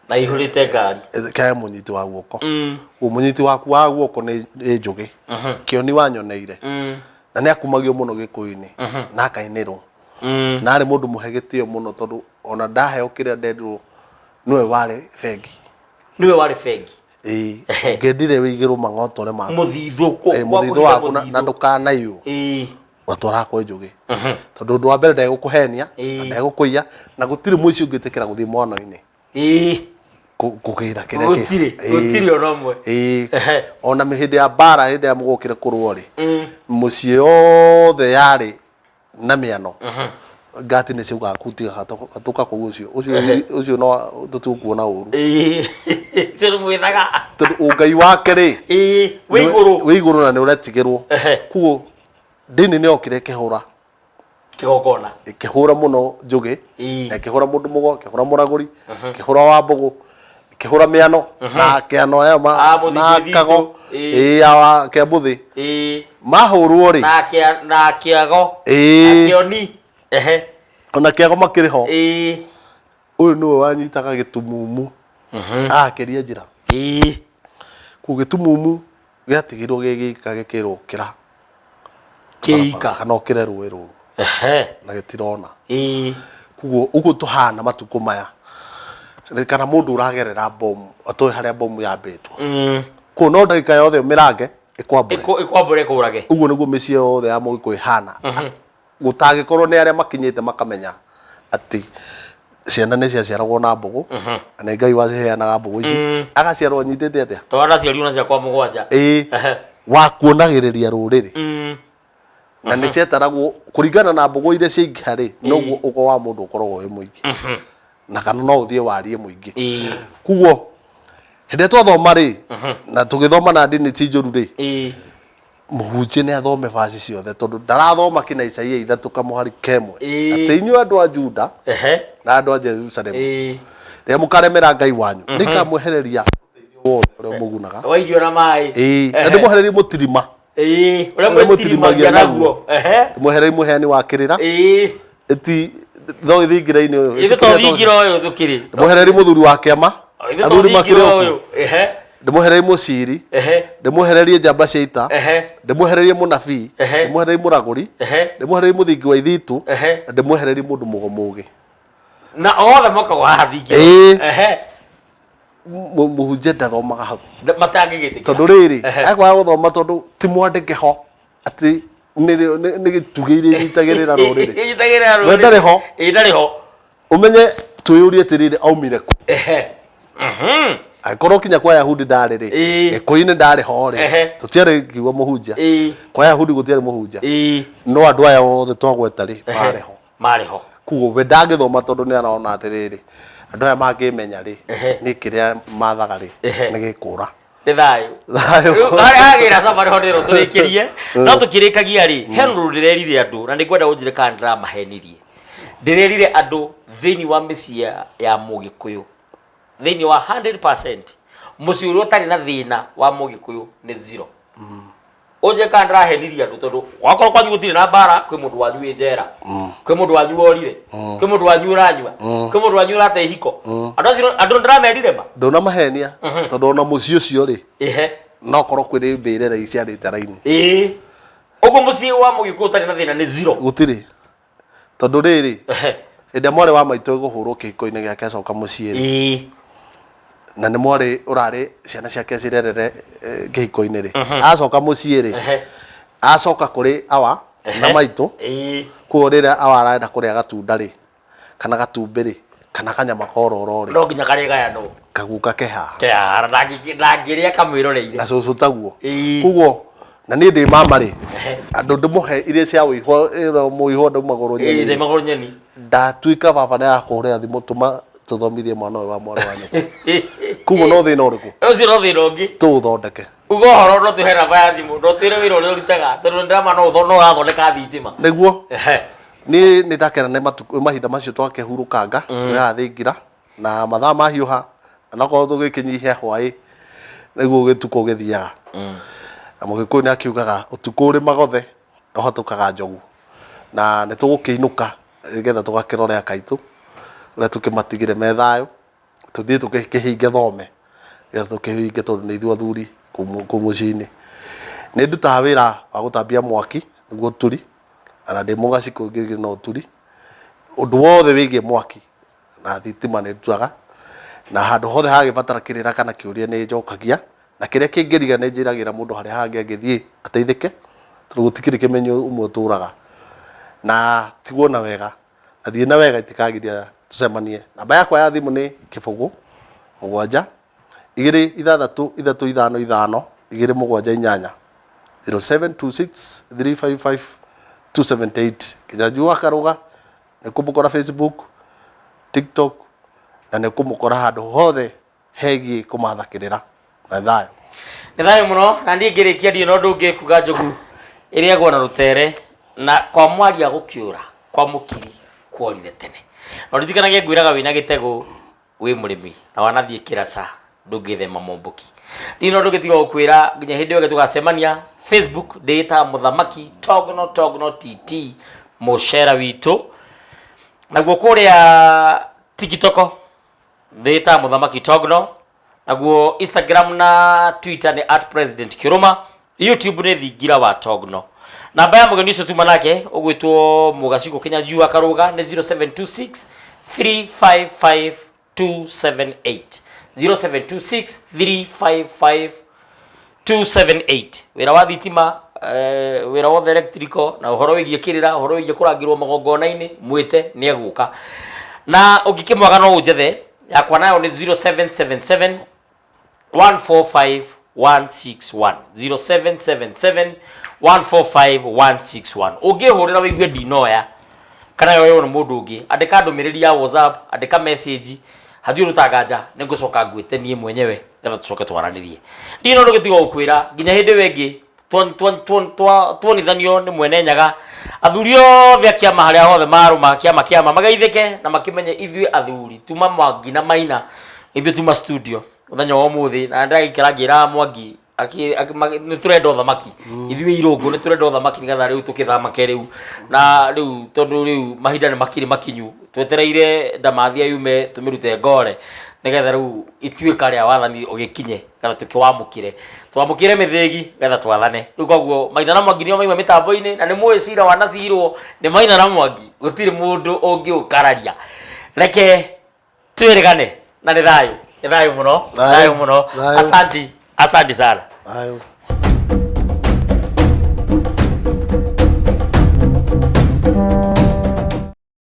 na ihũrĩte ngari, kĩae mũnyiti wa guoko. Ũguo mũnyiti waku wa guoko nĩ njũgĩ kĩoni wanyoneire, na nĩ akumagio mũno gĩkũyũ-inĩ na akainĩrwo, na arĩ mũndũ mũhe gĩtĩo mũno, tondũ ona ndaheo kĩrĩa ndendirwo nĩwe warĩ bengi. Nĩwe warĩ bengi. Ĩĩ, ũngĩendire wĩigĩrwo mang'otore maku, mũthithũ, mũthithũ waku na ndũkanaiywo, watwaraga kwĩ njũgĩ, tondũ ũndũ wa mbere ndegũkũhenia na ndegũkũiya, na gũtirĩ mũici ũngĩtĩkĩra gũthiĩ mwano-inĩ kũgĩra kĩrĩa Gũtirĩ, gũtirĩ ona ũmwe. Ona hĩndĩ ya mbara, hĩndĩ ya mũgũkĩre kũrũo rĩ, mũciĩ yothe yarĩ na mĩano ngati nĩ ciaugaga kutiga hatũka kũu, ũcio ũcio ũcio no tũtikuona ũru. Ũcio nĩ mwĩthaga. Tondũ ũngai wake rĩ, wĩ igũrũ, wĩ igũrũ na nĩ ũretigĩrwo. Koguo ndini nĩ yokire ĩkĩhũra kĩgongona, ĩkĩhũra mũno njũgĩ, na ĩkĩhũra mũndũ mũgo, ĩkĩhũra mũragũri, ĩkĩhũra wambũgũ, ĩkĩhũra mĩano na kĩano aya na kago, ĩĩ, kĩambũthĩ mahũrwo rĩ, na kĩago, na kĩoni. Ona kĩago makĩrĩ ho. Ũyũ nĩwe wanyitaga gĩtumumu agakĩria njĩra. Koguo gĩtumumu gĩatigirwo gĩ gĩika gĩkĩrwo kĩra kĩika kana ũkĩre rũĩ rũrũ na gĩtirona. Koguo ũguo tũhana matukũ maya, kana mũndũ ũragerera bomu atoĩ harĩa bomu yambĩtwo. Koguo no ndagĩka yothe ũmĩrange ĩkwambũre. Ĩkwambũre ĩkũrage. Ũguo nĩguo mĩciĩ yothe ya mũgĩkũyũ ĩhana. Gũtangĩkorwo nĩ arĩa makinyĩte makamenya Atĩ ciana nĩ ciaciaragwo na mbũgũ, na nĩ Ngai waciheanaga mbũgũ ici, agaciarwo anyitĩte atĩa? Tondũ ndaciarirwo na ciakwa mũgwanja. Ĩĩ. Wa kuonagĩrĩria rũrĩrĩ. Na nĩ ciataragwo kũringana na mbũgũ iria ciaingĩha rĩ, noguo ũgo wa mũndũ ũkoragwo wĩ mũingĩ, na kana no ũthiĩ warie mũingĩ. Koguo hĩndĩ ĩrĩa twathoma rĩ, na tũgĩthoma na ndini ti njũru rĩ, mũhunjia nĩ athome baci ciothe, tondũ ndarathoma kina Isaia 3 kamũhari kemwe, atĩ inyuĩ andũ a Juda na andũ a Jerusalemu, rĩrĩa mũkaremera Ngai wanyu, nĩngamwehereria ũteithio wothe ũrĩa mũgunaga Wa irio na maĩ. Ĩĩ, na ndĩmwehererie mũtirima Ũrĩa ũrĩa mwĩtirimagia mũtirimagia naguo. naguo. Ndĩmwehererie mũheani wa kĩrĩra. Ĩti no thingira-inĩ ũyũ. Ithe to thingira ũyũ tũkĩrĩ. Ndĩmwehererie mũthuri wa kĩama. Ithe to Athuri thingira makĩrĩ o ũyũ. kuo. Ndĩmwehererie mũciri. Ndĩmwehererie njamba cia ita. Ndĩmwehererie mũnabii. Ndĩmwehererie mũragũri. Ndĩmwehererie mũthingi wa ithitũ. Na ndĩmwehererie mũndũ mũgo mũgĩ. Na othe mokagwo haha thingira. Mũhunjia ndathomaga hau. Matangĩgĩtĩkĩra. Tondũ rĩrĩ, akwaga gũthoma tondũ ti mwandĩke ho atĩ nĩ gĩtugĩ iria inyitagĩrĩra rũrĩrĩ. Inyitagĩrĩra rũrĩrĩ. We ndarĩ ho. Ĩĩ, ndarĩ ho. Ũmenye twĩyũrie atĩrĩrĩ, aumire kũ? Angĩkorwo kinya kwa Yahudi ndarĩ rĩ, Gĩkũyũ-inĩ ndarĩ ho rĩ, tũtiarĩ ngiuga mũhunjia. Kwa Yahudi gũtiarĩ mũhunjia. No andũ aya othe twagweta rĩ, marĩ ho. Marĩ ho. Koguo we ndangĩthoma tondũ nĩ arona atĩrĩrĩ, andũ aya mangĩmenya rĩ, niĩ kĩrĩa mathaga rĩ, nĩ gĩkũra. Nĩ thayũ. Thayũ. Rĩu harĩa hagĩra cama nĩho ndĩrwo tũrĩkĩrie. No tũkĩrĩkagia rĩ, he ũndũ ndĩrerire andũ na nĩngwenda ũnjĩre kana ndĩramahenirie. Ndĩrerire andũ thĩinĩ wa mĩciĩ ya Mũgĩkũyũ, thĩinĩ wa 100%, mũciĩ ũrĩa ũtarĩ na thĩna wa Mũgĩkũyũ nĩ zero. Ũnjĩre kana ndĩrahenirie andũ, tondũ wakorwo kwanyu gũtirĩ na mbara, kwĩ mũndũ wanyu wĩ njera, kwĩ mũndũ wanyu worire, kwĩ mũndũ wanyu ũranyua, kwĩ mũndũ wanyu ũrate ihiko. Andũ acio, andũ ndĩramerire ma. Ndũnamahenia, tondũ ona mũciĩ ũcio rĩ, no korwo kwĩrĩ mbĩrĩra iciarĩte raini. Ĩĩ, ũguo mũciĩ wa Mũgĩkũyũ ũtarĩ na thĩna nĩ zero. Gũtirĩ, tondũ rĩrĩ, hĩndĩ ĩrĩa mwarĩ wa maitũ ĩgũhũrwo kĩhiko-inĩ gĩake acoka mũciĩ rĩ, na nĩ mwarĩ ũrarĩ ciana ciake cirerere kĩhiko-inĩ rĩ, acoka mũciĩ rĩ, acoka kũrĩ awa na maitũ. Koguo rĩrĩa awa arenda kũrĩa gatunda rĩ, kana gatumbĩ rĩ, kana kanyama kororo rĩ, No nginya karĩgayanwo. Kaguka ke haha. Kehara ndangĩrĩa kamwĩroreire. Na cũcũ taguo. Koguo na niĩ ndĩ mama rĩ, andũ ndĩmũhe iria cia ũihwa, ĩrĩa mũihwa ndaumagũrwo nyeni. Ĩĩ, ndaumagũrwo nyeni. Ndatuĩka baba nĩ arakũhũrĩra thimũ, tũma tũthomithie mwana ũyũ wa mwarĩ wa nyũkwa. Koguo no thĩna ũrĩkũ? Ũcio no thĩna ũngĩ. Tũũthondeke. Uga ũhoro, no tũhe namba ya thimũ, no twĩre wĩra ũrĩa ũrutaga, tondũ nĩndĩrama no ũrathondeka thitima. Nĩguo. Niĩ nĩ ndakena nĩ matukũ mahinda macio twakĩhurũkanga, twĩ haha thingira na mathaa mahiũha, na okorwo tũgĩkĩnyihia hwaĩ nĩguo gĩtukũ gĩthiaga. Na Mũgĩkũyũ nĩ akiugaga ũtukũ ũrĩ magothe ũhatũkaga njogu. Na nĩ tũgũkĩinũka nĩgetha tũgakĩrore akaitũ ũrĩa tũkĩmatigire me thayũ, tũthiĩ tũkĩhinge thome, nĩgetha tũkĩhinge tondũ nĩ ithuĩ athuri kũu mũciĩ-inĩ. Nĩ ndutaga wĩra wa gũtambia mwaki nĩguo ũturi, ona ndĩ mũgacikũ ngĩgĩ na ũturi. Ũndũ wothe wĩgiĩ mwaki na thitima nĩ ndutaga, na handũ hothe hagĩbatara kĩrĩra kana kĩũria nĩ njokagia, na kĩrĩa kĩngĩriga nĩ njĩragĩra mũndũ harĩa hangĩ angĩthiĩ ateithĩke, tondũ gũtikĩrĩ kĩmenyo ũmwe ũtũraga. Na tigwo na wega, na thiĩ na wega itikagiria tũcemanie. Namba yakwa ya thimũ nĩ 0 7 2 6 3 5 5 2 7 8, 0726 355 278. Kĩnyanjui wa Karũga nĩ kũmũkora Facebook, TikTok, na nĩ kũmũkora handũ hothe hegiĩ kũmatha kĩrĩra. Na thayũ. Nĩ thayũ mũno, na niĩ ngĩrĩkia ndirĩ na ũndũ ũngĩ kuga, njogu ĩrĩagwo na rũtere, na kwa mwaria gũkĩũra kwa mũkiri kworire tene. Na ũririkanage ngwĩraga wĩna gĩtegũ wĩ mũrĩmi na wanathiĩ kĩraca ndũngĩthema mombũki. Ndirĩ na ũndũ ũngĩ tiga gũkwĩra nginya hĩndĩ ĩyo ĩngĩ tũgacemania. Facebook ndĩĩtaga Mũthamaki Togno Togno TT mũcera witũ, naguo kũrĩa TikTok ndĩĩtaga Mũthamaki Togno, naguo Instagram na Twitter nĩ at President Kĩrũma, YouTube nĩ Thingira wa Togno. Namba ya mũgeni ũcio tuma nake ũgwĩtwo Mũgacikũ Kĩnyanjui wa Karũga nĩ 0726 355 278, 0726 355 278. Wĩra wa thitima, wĩra wothe electrical na ũhoro wĩgiĩ kĩrĩra, ũhoro wĩgiĩ kũrangĩrwo magongona-inĩ, mwĩte nĩ egũka. Na ũngĩkĩmwaga no ũnjethe, yakwa nayo nĩ 0777 145 161, 0777 145 161. Ũngĩhũrĩra wĩigue ndinoya kana yoywo nĩ mũndũ ũngĩ, andĩka ndũmĩrĩri ya WhatsApp, andĩka message, hatirĩ ũndũ tanganja, nĩ ngũcoka ngwĩte niĩ mwenyewe nĩgetha tũcoke twaranĩrie. Ndirĩ na ũndũ ũngĩ tiga gũkwĩra nginya hĩndĩ ĩyo ĩngĩ tuonithanio nĩ Mwene Nyaga. Athuri othe a kĩama harĩa hothe marũma kĩama kĩama mageithĩke na makĩmenye ithuĩ athuri tuma Mwangi na Maina, ithuĩ tuma studio mũthenya wa ũmũthĩ, na ndĩragĩikara ngĩraga Mwangi nĩ tũrenda ũthamaki, ithuĩ irũngũ nĩ tũrenda ũthamaki nĩgetha rĩu tũkĩthamake rĩu na rĩu, tondũ rĩu mahinda nĩ makĩrĩ makinyu, twetereire ndamathia yume tũmĩrute ngore nĩgetha rĩu ituĩka rĩa wathani ũgĩkinye nĩgetha tũkĩwamũkĩre, twamũkĩre mĩthĩgi nĩgetha twathane rĩu. Koguo Maina na Mwangi nĩo maima mĩtambo-inĩ, na nĩ mũĩ cira wanacirwo nĩ Maina na Mwangi, gũtirĩ mũndũ ũngĩũkararia. Reke twĩrĩgane na nĩ thayũ, nĩ thayũ mũno. Thayũ. Thayũ mũno. Thayũ. Asanti, asanti sana. Thayũ.